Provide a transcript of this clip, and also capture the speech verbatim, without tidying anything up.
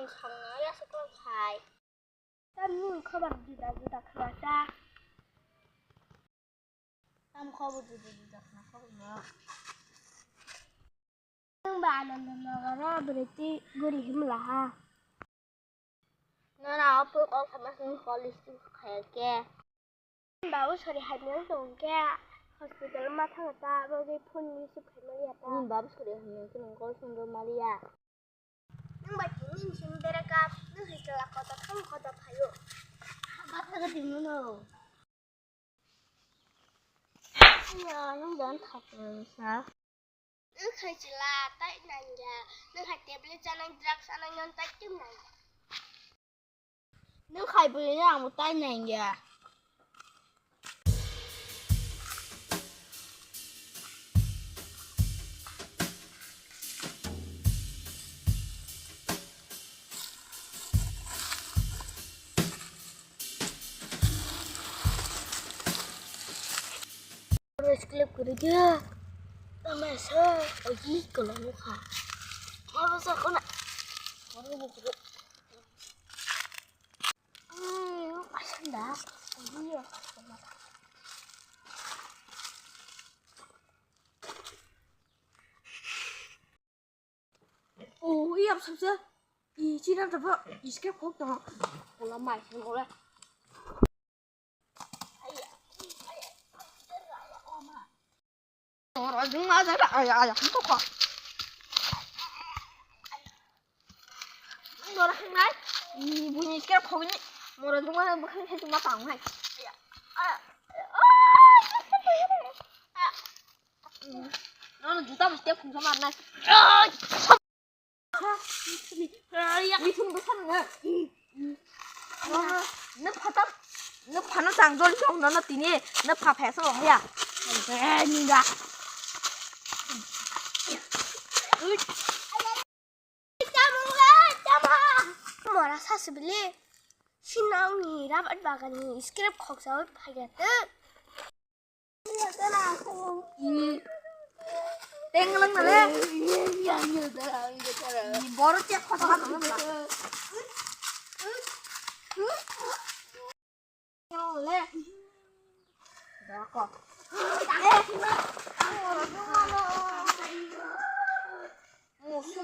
Songna ya se kok khai. Tam ni khobar juda juda khna ta. Tam khobar juda juda khna khobar no. Nwng ba Ananda Nagar o bwrwi twi guri himla ha. Nana o puk o khamasung college tu khaya khe. Babu sori hai nwng tong khe hospital ma thang ta bagwi phone ni sip khai mali ya ta. Nwng babu sori hai nwng tong kol sung do mali ya. Nwng ba tini sing bera ka nwng hai kala kota thang kota phayo. Ba thang di nwng no. Ya, nwng dan thap nwng sa. Nwng khai chwla tai nangya. Nwng hai tablet chanang, drugs chanang, yon tai tim nangya. Nwng khai bwlwi no ang bo tai nangya. Oro sklep kwrwi dia. Tama sa oji kono nukha. Mabo sa kona. Oro nukha. Ai, asanda. Oji ya. Oh, iya, sabsa. I china tabo, iske khok tong. Ola mai, ola. Oro juma jara, aya, aya, khok khok. Oro hangnai. I buni iske khok ni. Oro juma bukhang khe juma tang nai. Aya. Aya. Nono juta bo step khungsa mar nai. Mithun bwsa nwngo. Nono, nw phatar, nw phano chang jol chong nono tini, nw pha phesa wng ya. Be ninga. Mora sasibili. Sinang ni rabat bagan ni script khoksa phaiya tw. Tenglang na le. Ni boro che khosma tong na. Tenglang le. Dako. Musu